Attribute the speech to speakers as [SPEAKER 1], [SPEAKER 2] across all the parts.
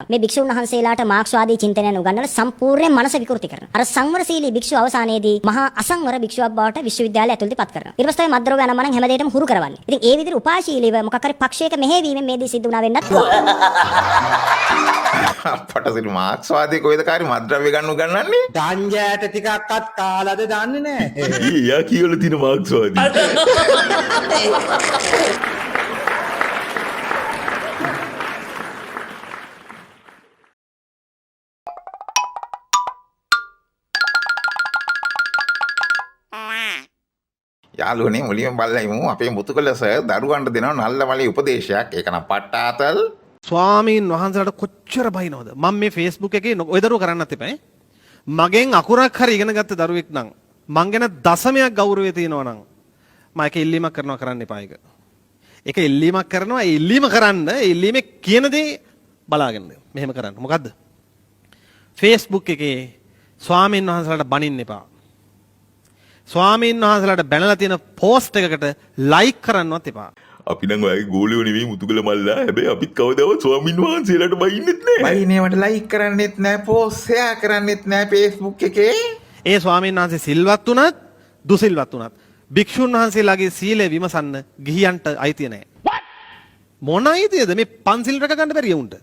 [SPEAKER 1] මේ භික්ෂුන් වහන්සේලාට මාක්ස්වාදී චින්තනයන් උගන්වලා සම්පූර්ණයෙන් මනස විකෘති කරනවා. අර සංවරශීලී භික්ෂුව අවසානයේදී මහා අසංවර භික්ෂුවක් බවට විශ්වවිද්‍යාලය ඇතුළතදී පත් කරනවා. ඊට පස්සේ තමයි මත්ද්‍රව්‍ය අනම්මනම් හැම දෙයකටම හුරු කරවන්නේ. ඉතින් ඒ විදිහට උපායශීලීව මොකක් හරි පක්ෂයක මෙහෙයවීමෙන් මේ දේ සිද්ධ වුණා වෙන්නත් පුළුවන්.
[SPEAKER 2] අපට සිරි මාක්ස්වාදී කොයිද කාරි මත්ද්‍රව්‍ය ගන්න උගන්වන්නේ?
[SPEAKER 3] ගංජාට ටිකක්වත් කාලාද දන්නේ නෑ.
[SPEAKER 4] එයා කියවල තියෙන මාක්ස්වාදී.
[SPEAKER 2] යාළුවනේ මුලින්ම බලලා ඉමු අපේ මුතුකල සර් දරුවන්ට දෙනවා නල්ලමලේ උපදේශයක්. ඒක නම් පට්ටාතල්.
[SPEAKER 5] ස්වාමීන් වහන්සේලාට කොච්චර බයිනවද? මම මේ Facebook එකේ ඔය දරුවෝ කරන්නත් එපා ඈ. මගෙන් අකුරක් හරි ඉගෙන ගත්ත දරුවෙක් නම් මං ගැන දශමයක් ගෞරවය තියෙනවා නම් මම ඒක ඉල්ලීමක් කරනවා කරන්න එපා ඒක. ඒක ඉල්ලීමක් කරනවා ඒ ඉල්ලීම කරන්න ඒ ඉල්ලීමේ කියන දේ බලාගෙන මෙහෙම කරන්න. මොකද්ද? Facebook එකේ ස්වාමීන් වහන්සේලාට බනින්න එපා. ස්වාමීන් වහන්සේලාට බැනලා තියෙන පෝස්ට් එකකට ලයික් කරන්නවත් එපා.
[SPEAKER 4] අපි නම් ඔයාගේ ගෝලියෝ නෙවෙයි මුතුගල මල්ලා. හැබැයි අපිත් කවදාවත් ස්වාමීන් වහන්සේලාට බයින්නෙත් නෑ.
[SPEAKER 2] බයිනේවට ලයික් කරන්නෙත් නෑ, පෝස්ට් ෂෙයා කරන්නෙත් නෑ Facebook එකේ.
[SPEAKER 5] ඒ ස්වාමීන් වහන්සේ සිල්වත් වුණත් දුසිල්වත් වුණත් භික්ෂුන් වහන්සේලාගේ සීලය විමසන්න ගිහියන්ට අයිතිය නැහැ. මොන අයිතියද මේ පන්සිල් රැක ගන්න බැරි උන්ට?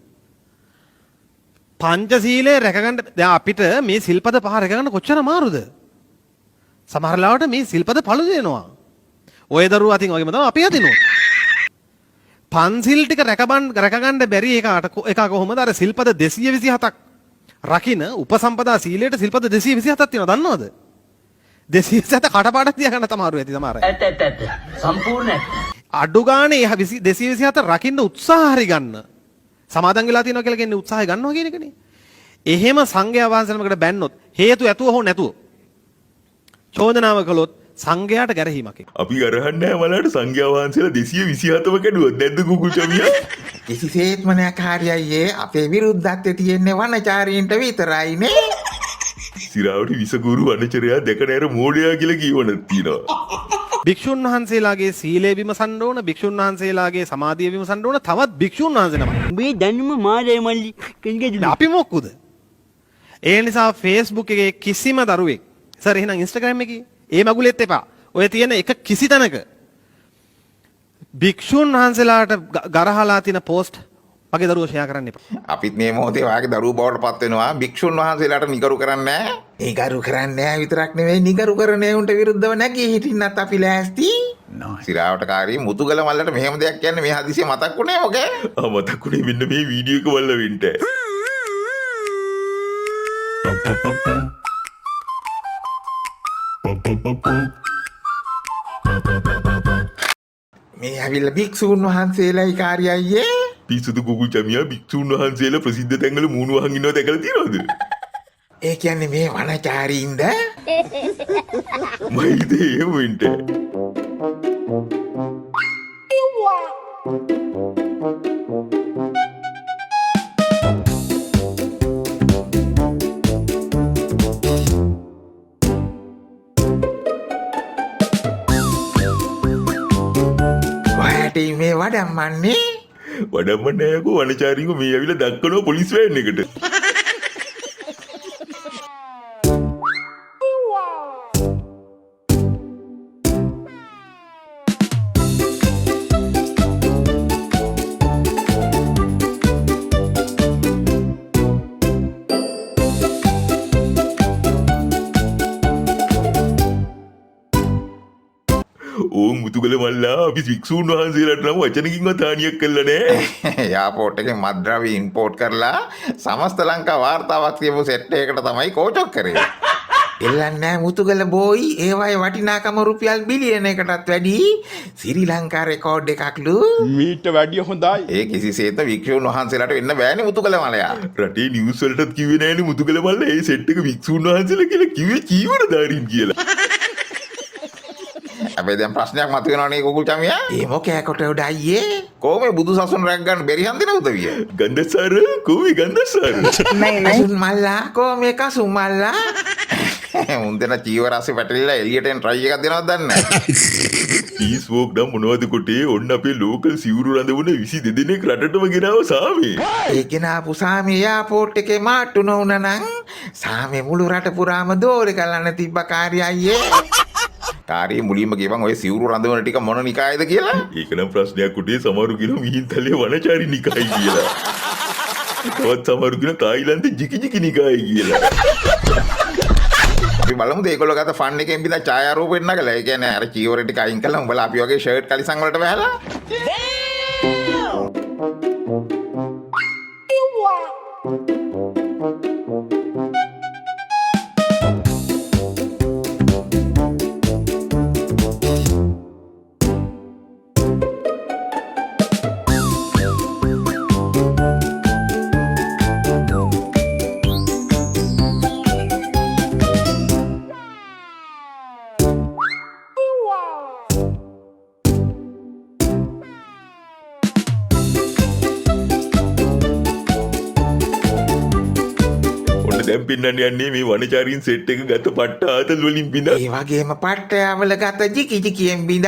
[SPEAKER 5] පංචශීලය රැක ගන්න දැන් අපිට මේ සිල්පද පහ රැක ගන්න කොච්චර අමාරුද? සමහර ලාවට මේ සිල්පද පළුදු වෙනවා. ඔය දරුවෝ අතින් වගේම තමයි අපි අතිනුත්. පන්සිල් ටික රැක ගන්න බැරි එකාට එකා කොහොමද අර සිල්පද 227ක් රකින්න උපසම්පදා සීලයට සිල්පද 227ක් තියෙනවා දන්නවද? 227 කටපාඩම් තියාගන්න තමාරු ඇති සමහර අය.
[SPEAKER 6] ඇත්ත ඇත්ත ඇත්ත සම්පූර්ණ ඇත්ත.
[SPEAKER 5] අඩු ගානේ එහා 227 රකින්න උත්සාහ හරි ගන්න. සමාදන් වෙලා තියෙනවා කියලා කියන්නේ උත්සාහය ගන්නවා කියන එකනේ. එහෙම සංඝයා වහන්සේ නමකට බැන්නොත් හේතු ඇතුව හෝ නැතුව චෝදනාව කළොත් සංඝයාට ගැරහීමක් ඒක.
[SPEAKER 4] අපි අරහන්නේ නෑ මලට සංඝයා වහන්සේලා 227ම කැඩුවොත් නැද්ද කුකුල් චමියා?
[SPEAKER 2] කිසිසේත්ම නෑ කාරි අයියේ, අපේ විරුද්ධත්වයේ තියෙන්නේ වනචාරීන්ට විතරයි නේ.
[SPEAKER 4] සිරාවට විසගුරු වනචරයා දැක නෑර මෝඩයා කියලා කියවනක් තියෙනවා.
[SPEAKER 5] භික්ෂුන් වහන්සේලාගේ සීලය විමසන්න ඕන, භික්ෂුන් වහන්සේලාගේ සමාධිය විමසන්න ඕන, තවත් භික්ෂුන් වහන්සේ නමක්.
[SPEAKER 6] මේ දැනුම මාරේ මල්ලි කෙනෙක්
[SPEAKER 5] අපි මොක්කුද? ඒ නිසා Facebook එකේ කිසිම දරුවෙක් සර් එහෙනම් Instagram එකේ ඒ මගුලෙත් එපා. ඔය තියෙන එක කිසි තැනක භික්ෂුන් වහන්සේලාට ගරහලා තියෙන පෝස්ට් මගේ දරුවෝ ෂෙයා කරන්න එපා.
[SPEAKER 2] අපිත් මේ මොහොතේ වාගේ දරුවෝ බවට පත් වෙනවා. භික්ෂුන් වහන්සේලාට නිගරු කරන්නේ නෑ. නිගරු කරන්නේ නෑ විතරක් නෙවෙයි, නිගරු කරන උන්ට විරුද්ධව නැගී හිටින්නත් අපි ලෑස්ති. සිරාවට කාරී මුතුගල මල්ලට මෙහෙම දෙයක් කියන්නේ මේ හදිසිය මතක් වුණේ මොකේ?
[SPEAKER 4] ආ මතක් වුණේ මෙන්න මේ වීඩියෝ එක බලලා වෙන්න.
[SPEAKER 2] මේ ඇවිල්ලා භික්ෂුන් වහන්සේලායි කාරි අයියේ.
[SPEAKER 4] පිස්සුදු කුකුල් චමියා භික්ෂුන් වහන්සේලා ප්‍රසිද්ධ තැන්වල මූණු වහන් ඉන්නවා දැකලා තියෙනවද?
[SPEAKER 2] ඒ කියන්නේ මේ වනචාරීන්ද?
[SPEAKER 4] මම හිතේ එහෙම වෙන්න.
[SPEAKER 2] ඔයාට මේ වඩම්මන්නේ?
[SPEAKER 4] වඩම්මන්නේ නෑ යකෝ, වනචාරීන්ව මේ ඇවිල්ලා දක්වනවා පොලිස් වෑන් එකට. ඕ මුතුගල මල්ලා අපි භික්ෂූන් වහන්සේලාට නම් වචනකින්වත් හානියක් කළා නෑ.
[SPEAKER 2] එයාපෝට් එකෙන් මත්ද්‍රව්‍ය ඉම්පෝට් කරලා සමස්ත ලංකා වාර්තාවක් තියපු සෙට් එකකට තමයි කෝචොක් කරේ. එල්ලන්නේ නෑ මුතුගල බෝයි, ඒවායේ වටිනාකම රුපියල් බිලියන එකටත් වැඩි ශ්‍රී ලංකා රෙකෝඩ් එකක්ලු.
[SPEAKER 7] මීට වැඩිය හොඳයි.
[SPEAKER 2] ඒ කිසිසේත්ම භික්ෂූන් වහන්සේලාට වෙන්න බෑනේ මුතුගල මලයා.
[SPEAKER 4] රටේ නිවුස් වලටත් කිව්වේ නෑනේ මුතුගල මල්ලා ඒ සෙට් එක භික්ෂූන් වහන්සේලා කියලා කිව්වේ චීවරධාරීන් කියලා.
[SPEAKER 2] හැබැයි දැන් ප්‍රශ්නයක් මතුවෙනවා නේ කුකුල් චමියා. ඒ මොකෑ කොට උඩ අයියේ? කොහොම බුදු සසුන රැක් ගන්න බැරි හන්දින උදවිය?
[SPEAKER 4] ගන්ධසාර කොහොම ගන්ධසාර?
[SPEAKER 2] කසුන් මල්ලා කොහොම කසුන් මල්ලා? උන් දෙන චීවර අස්සේ පැටලිලා එළියට එන ට්‍රයි එකක් දෙනවද දන්නේ නැහැ.
[SPEAKER 4] පීස් වෝක් නම් මොනවද කොටේ, ඔන්න අපේ ලෝකල් සිවුරු රඳවන 22 දෙනෙක් රටටම ගෙනාව සාමේ.
[SPEAKER 2] ඒ ගෙනාපු සාමේ එයාපෝට් එකේ මාට්ටු නොවුනා නම් සාමේ මුළු රට පුරාම දෝරේ ගලන්න තිබ්බ කාර්ය අයියේ. කාර්යය මුලින්ම කියපන් ඔය සිවුරු රඳවන ටික මොන නිකායද කියලා.
[SPEAKER 4] ඒක නම් ප්‍රශ්නයක් කොටේ, සමහරු කියනවා මිහින්තලේ වනචාරි නිකායි කියලා. තවත් සමහරු කියනවා තායිලන්තේ ජිකි ජිකි නිකායි කියලා.
[SPEAKER 2] අපි බලමුද ඒගොල්ලෝ ගත්ත ෆන් එකෙන් බිඳ ඡායාරූප එන්න නගලා. ඒ කියන්නේ අර චීවර ටික අයින් කළා උඹලා අපි වගේ ෂර්ට් කලිසම් වලට වැහලා.
[SPEAKER 4] ඔන්න දැන් පෙන්වන්න යන්නේ මේ වනචාරීන් සෙට් එක ගත පට්ට ආතල් වලින් බිඳ.
[SPEAKER 2] ඒ වගේම පට්ටයාවල ගත ජිකි ජිකියෙන් බිඳ.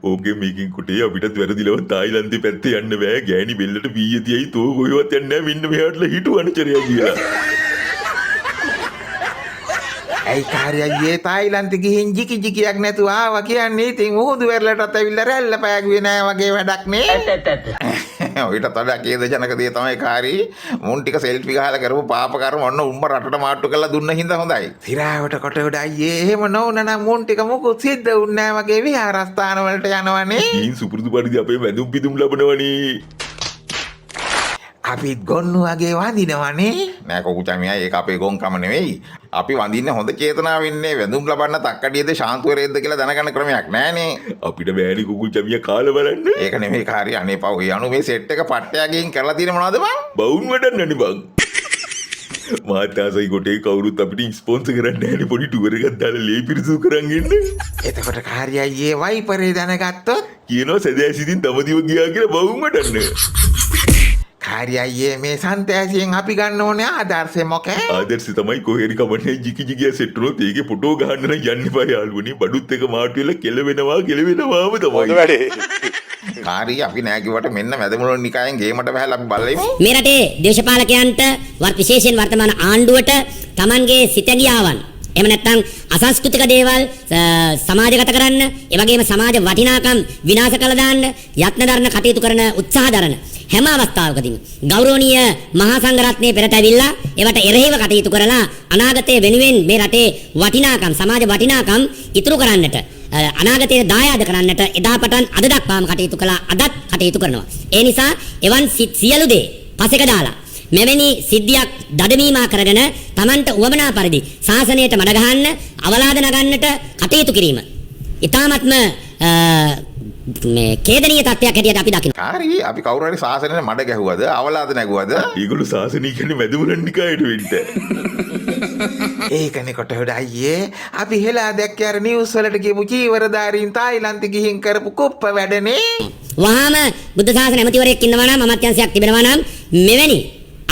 [SPEAKER 4] ඕකේ මේකෙන් කොටේ අපිටත් වැරදිලවත් තායිලන්තේ පැත්තේ යන්න බෑ. ගෑණි බෙල්ලට පීය තියයි තෝ කොහෙවත් යන්නේ නෑ, මෙන්න මෙහාටලා හිටු වනචරයා කියලා.
[SPEAKER 2] ඇයි කාර්ය අයියේ තායිලන්තේ ගිහින් ජිකි ජිකියක් නැතුව ආවා කියන්නේ? ඉතින් මුහුදු වෙරළටත් ඇවිල්ලා රැල්ල පෑගුවේ නෑ වගේ වැඩක් නේ.
[SPEAKER 6] ඇත්ත ඇත්ත ඇත්ත.
[SPEAKER 2] ඔయిత වඩා ඛේදජනක දේ තමයි කාරී, මුන් ටික සෙල්ෆි ගහලා කරපු පාප කර්ම ඔන්න උම්ම රටට මාට්ටු කරලා දුන්න හින්දා හොඳයි. සිරාවට කොට උඩ අයියේ එහෙම නොවුනා නම් මුන් ටික මොකුත් සිද්ධ වුන්නේ නෑ වගේ විහාරස්ථාන වලට යනවනේ.
[SPEAKER 4] ගිහින් සුපුරුදු පරිදි අපේ වැඳුම් පිදුම් ලබනවනේ.
[SPEAKER 2] අපිත් ගොන්නු වගේ වඳිනවනේ. නෑ කොකුචමියා, ඒක අපේ ගොන්කම නෙවෙයි. අපි වඳින්නේ හොඳ චේතනාවෙන්නේ. වැඳුම් ලබන්න තක්කඩියද ශාන්තුවරේද කියලා දැනගන්න ක්‍රමයක් නෑනේ.
[SPEAKER 4] අපිට බෑනේ කුකුල්චමියා කාලා බලන්න.
[SPEAKER 2] ඒක නෙමෙයි කාර්ය, අනේ පව්. ඒ අනු මේ සෙට් එක පට්ටයා ගිහින් කරලා තියෙන මොනවද බං?
[SPEAKER 4] බවුන් වඩන්නනේ බං. මාත් ආසයි කොටේ, කවුරුත් අපිට ස්පොන්සර් කරන්නේ නෑනේ, පොඩි ටුවර් එකක් දාලා ලේ පිරිසිදු කරන් එන්න.
[SPEAKER 2] එතකොට කාර්ය අයියේ වයිපරේ දැනගත්තොත්
[SPEAKER 4] කියනවා සදෑසිතින් දමදිව ගියා කියලා බවුන් වඩන්න.
[SPEAKER 2] කාර්ය අයියේ මේ සන්තෑසියෙන් අපි ගන්න ඕනේ ආදර්ශෙ මොකේ?
[SPEAKER 4] ආදර්ශය තමයි කොහේරි කමන්නේ ජිකි ජිකියා සෙට් වුණොත් ඒකේ ෆොටෝ ගහන්න නම් යන්න එපා යාළුවනේ. බඩුත් එක මාට්ටු වෙලා කෙලවෙනවා කෙලවෙනවාම තමයි.
[SPEAKER 7] හොඳ වැඩේ.
[SPEAKER 2] කාර්ය අපි නෑ කිව්වට මෙන්න මැදමුලන් නිකායෙන් ගේමට බහැලා අපි බලමු.
[SPEAKER 1] මේ රටේ දේශපාලකයන්ට විශේෂයෙන් වර්තමාන ආණ්ඩුවට Tamanගේ සිතැඟියාවන් එහෙම නැත්නම් අසංස්කෘතික දේවල් සමාජගත කරන්න, ඒ වගේම සමාජ වටිනාකම් විනාශ කළ දාන්න යත්න දරන කටයුතු කරන උත්සාහ දරන හැම අවස්ථාවකදීම ගෞරවනීය මහා සංඝරත්නයේ පෙරට ඇවිල්ලා ඒවට එරෙහිව කටයුතු කරලා අනාගතයේ වෙනුවෙන් මේ රටේ වටිනාකම්, සමාජ වටිනාකම් ඉතුරු කරන්නට, අනාගතයේ දායාද කරන්නට එදා පටන් අද දක්වාම කටයුතු කළා, අදත් කටයුතු කරනවා. ඒ නිසා එවන් සියලු දේ පසෙක දාලා මෙවැනි සිද්ධියක් දඩමීමා කරගෙන Tamanට උවමනා පරිදි ශාසනයට මඩ ගහන්න, අවලාද නගන්නට කටයුතු කිරීම ඉතාමත්ම මේ ඛේදනීය තත්ත්වයක් හැටියට අපි දකිනවා.
[SPEAKER 2] කාරී අපි කවුරු හරි ශාසනයට මඩ ගැහුවද, අවලාද නැගුවද?
[SPEAKER 4] ඒගොල්ලෝ ශාසනය කියන්නේ මැදමුලන් නිකායට වෙන්න.
[SPEAKER 2] ඒකනේ කොට හොඩ අයියේ අපි හෙලා දැක්කේ අර නිවුස් වලට කියපු චීවරධාරීන් තායිලන්තෙ ගිහින් කරපු කුප්ප වැඩනේ.
[SPEAKER 1] වහාම බුද්ධ ශාසන ඇමතිවරයෙක් ඉන්නවා නම්, අමාත්‍යංශයක් තිබෙනවා නම් මෙවැනි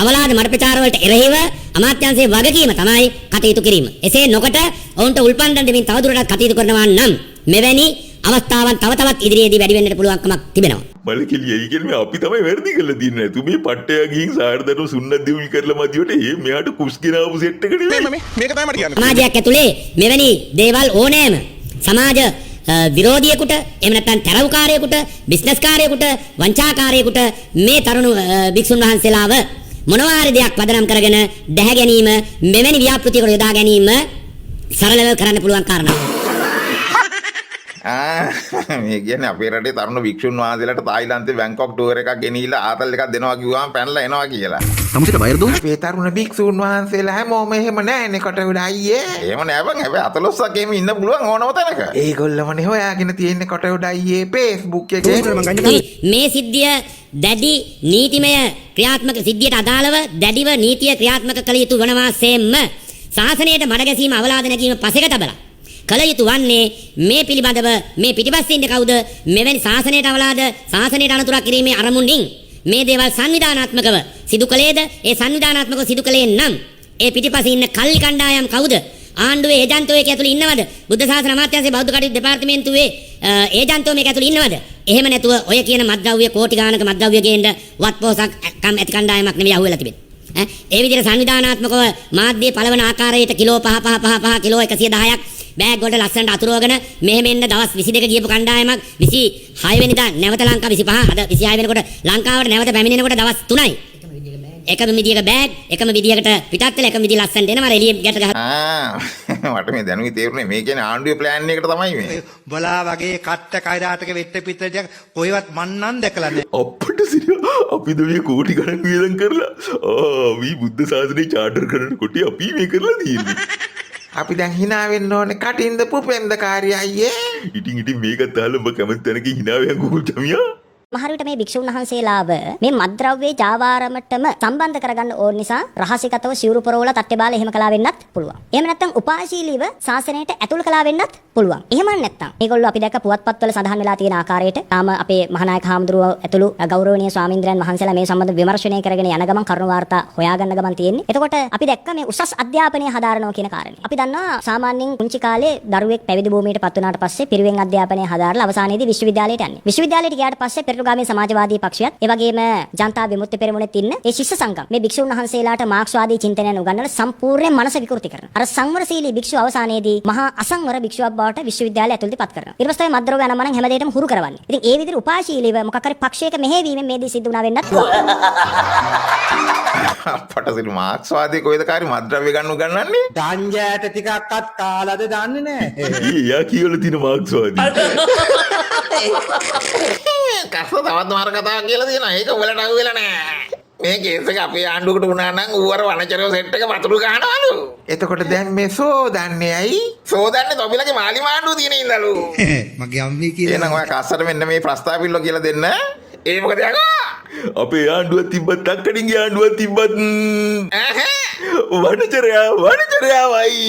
[SPEAKER 1] අවලාද මඩ ප්‍රචාර වලට එරෙහිව අමාත්‍යංශයේ වගකීම තමයි කටයුතු කිරීම. එසේ නොකොට ඔවුන්ට උල්පන්දම් දෙමින් තවදුරටත් කටයුතු කරනවා නම් මෙවැනි අවස්ථාවන් තව තවත් ඉදිරියේදී වැඩි වෙන්නට පුළුවන්කමක් තිබෙනවා.
[SPEAKER 4] මලකෙලිය, ඒ කියන්නේ අපි තමයි වැරදි කරලා තියෙන්නේ. නැතු මේ පට්ටයා ගිහින් සාරදරු සුන්නත් දෙවි කරලා මදිවට ඒ මෙයාට කුස් ගෙන ආපු සෙට් එක නෙමෙයි.
[SPEAKER 7] මේක තමයි මට කියන්න.
[SPEAKER 1] සමාජයක් ඇතුලේ මෙවැනි දේවල් ඕනෑම සමාජ විරෝධියෙකුට, එහෙම නැත්නම් තරවුකාරයෙකුට, බිස්නස් කාරයෙකුට, වංචාකාරයෙකුට මේ තරුණ භික්ෂුන් වහන්සේලාව මොනවා හරි දෙයක් පදනම් කරගෙන දැහැ ගැනීම, මෙවැනි ව්‍යාපෘතියකට යොදා ගැනීම සරලව කරන්න පුළුවන් කාරණා.
[SPEAKER 2] ආ, මේ කියන්නේ අපේ රටේ තරුණ භික්ෂුන් වහන්සේලාට තායිලන්තේ බැංකොක් ටුවර් එකක් ගෙනිහිල්ලා ආතල් එකක් දෙනවා කිව්වම පැනලා එනවා කියලා.
[SPEAKER 7] තමුසෙට බයර දුන්න?
[SPEAKER 2] අපේ තරුණ භික්ෂුන් වහන්සේලා හැමෝම එහෙම නෑනේ කොටවිඩ අයියේ. එහෙම නෑ බං, හැබැයි අතලොස්සක් එහෙම ඉන්න පුළුවන් ඕනම තැනක. ඒගොල්ලමනේ හොයාගෙන තියෙන්නේ කොටවිඩ අයියේ Facebook එකේ.
[SPEAKER 1] මේ සිද්ධිය දැඩි නීතිමය ක්‍රියාත්මක සිද්ධියට අදාළව දැඩිව නීතිය ක්‍රියාත්මක කළ යුතු වනවා සේම්ම ශාසනයට මඩ ගැසීම අවලාද නැගීම පසෙක තබලා කළ යුතු වන්නේ මේ පිළිබඳව මේ පිටිපස්සේ ඉන්නේ කවුද, මෙවැනි ශාසනයට අවලාද ශාසනයට අනතුරක් කිරීමේ අරමුණින් මේ දේවල් සංවිධානාත්මකව සිදු කළේද, ඒ සංවිධානාත්මකව සිදු කළේ නම් ඒ පිටිපස්සේ ඉන්න කල්ලි කණ්ඩායම් කවුද, ආණ්ඩුවේ ඒජන්තෝ ඒක ඇතුළේ ඉන්නවද, බුද්ධ ශාසන අමාත්‍යාංශයේ බෞද්ධ කටයුතු දෙපාර්තමේන්තුවේ ඒජන්තෝ මේක ඇතුළේ ඉන්නවද? එහෙම නැතුව ඔය කියන මත්ද්‍රව්‍ය කෝටි ගානක මත්ද්‍රව්‍ය ගේන්න වත් පොහොසත් කම් ඇති කණ්ඩායමක් නෙවෙයි අහුවෙලා තිබෙන්නේ. ඈ ඒ විදිහට සංවිධානාත්මකව මාධ්‍ය පළවන ආකාරයට කිලෝ 5 5 5 5 කිලෝ 110ක් බෑග් වලට ලස්සනට අතුරවගෙන මෙහෙම එන්න දවස් 22 ගියපු කණ්ඩායමක් 26 වෙනිදා නැවත ලංකා 25 අද 26 වෙනකොට ලංකාවට නැවත පැමිණෙනකොට දවස් 3යි. එකම විදියක බෑග්, එකම විදියකට පිටත් වෙලා එකම විදිය ලස්සනට එනවා, අර එළිය ගැට ගහ.
[SPEAKER 2] ආ, මට මේ දැනුයි තේරුනේ මේ කියන්නේ ආණ්ඩුවේ ප්ලෑන් එකට තමයි මේ.
[SPEAKER 3] බලා වගේ කට්ට කයිරාටක වෙට්ට පිටට කොයිවත් මන් නම් දැකලා නෑ.
[SPEAKER 4] අප්පට සිරියා, අපි ද මේ කෝටි ගණන් වියදම් කරලා ආ මේ බුද්ධ ශාසනය චාටර් කරන කොටි අපි මේ කරලා තියෙන්නේ.
[SPEAKER 2] අපි දැන් hina වෙන්න ඕනේ කටින්ද පුපෙන්ද කාර්ය අයියේ.
[SPEAKER 4] ඉතින් ඉතින් මේකත් අහලා ඔබ කැමති තැනක hina වෙන කුකුල් චමියා.
[SPEAKER 1] මහර විට මේ භික්ෂුන් වහන්සේලාව මේ මත්ද්‍රව්‍යයේ ජාවාරමටම සම්බන්ධ කරගන්න ඕන නිසා රහසිගතව සිවුරු පොරවලා තට්ටේ බාලා එහෙම කළා වෙන්නත් පුළුවන්. එහෙම නැත්නම් උපායශීලීව ශාසනයට ඇතුල් කළා වෙන්නත් පුළුවන්. එහෙම නැත්නම් මේගොල්ලෝ අපි දැක්ක පුවත්පත්වල සඳහන් වෙලා තියෙන ආකාරයට තාම අපේ මහානායක හාමුදුරුවෝ ඇතුළු ගෞරවනීය ස්වාමීන්ද්‍රයන් වහන්සේලා මේ සම්බන්ධ විමර්ශනය කරගෙන යන ගමන් කරුණු වාර්තා හොයාගන්න ගමන් තියෙන්නේ. එතකොට අපි දැක්ක මේ උසස් අධ්‍යාපනය හදාරනවා කියන කාරණේ. අපි දන්නවා සාමාන්‍යයෙන් පුංචි කාලේ දරුවෙක් පැවිදි භූමියට පත් වුණාට පස්සේ පිරිවෙන් අධ්‍යාපනය හදාරලා අවසානයේදී විශ්වවිද්‍යාලයට යන්නේ. විශ්වවිද්‍යාලයට ගියාට පස්සේ පෙරටුගාමී සමාජවාදී පක්ෂයත් ඒ වගේම ජනතා විමුක්ති පෙරමුණෙත් ඉන්න ඒ ශිෂ්‍ය සංගම් මේ භික්ෂුන් වහන්සේලාට මාක්ස්වාදී චින්තනයන් උගන්වලා සම්පූර්ණයෙන් මනස විකෘති කරනවා. අර සංවරශීලී භික්ෂුව අවසානයේදී මහා අසංවර භික්ෂුවක් බවට විශ්වවිද්‍යාලය ඇතුළතදී පත් කරනවා. ඊට පස්සේ තමයි මත්ද්‍රව්‍ය අනම්මනම් හැම දෙයකටම හුරු කරවන්නේ. ඉතින් ඒ විදිහට උපායශීලීව මොකක් හරි පක්ෂයක මෙහෙයවීමෙන් මේ දේ සිද්ධ වුණා වෙන්නත් පුළුවන්.
[SPEAKER 2] අපට සිරි මාක්ස්වාදී කොයිද කාරි මත්ද්‍රව්‍ය ගන්න උගන්වන්නේ?
[SPEAKER 3] ගංජාට ටිකක්වත් කාලාද දන්නේ නෑ.
[SPEAKER 4] ඒ එයා කියවලා තියෙන මාක්ස්වාදී.
[SPEAKER 2] කස්ස තවත් මාර කතාවක් කියලා තියෙනවා. ඒක උඹලට අහුවෙලා නෑ. මේ කේස් එක අපේ ආණ්ඩුවකට වුණා නම් ඌ අර වනචරයෝ සෙට් එක වතුරු ගහනවලු. එතකොට දැන් මේ සෝදන්නේ ඇයි? සෝදන්නේ තොපිලගේ මාලි මාණ්ඩුව තියෙන ඉඳලු.
[SPEAKER 3] මගේ අම්මේ කියලා.
[SPEAKER 2] එහෙනම් ඔයා කස්සට මෙන්න මේ ප්‍රස්තාව පිල්ලෝ කියලා දෙන්න. ඒ මොකද යකෝ?
[SPEAKER 4] අපේ ආණ්ඩුවක් තිබ්බත් තක්කඩින්ගේ ආණ්ඩුවක් තිබ්බත් වනචරයා වනචරයාවයි.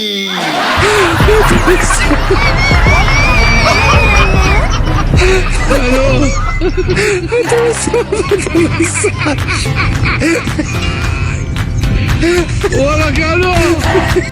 [SPEAKER 7] Hola, Carlos.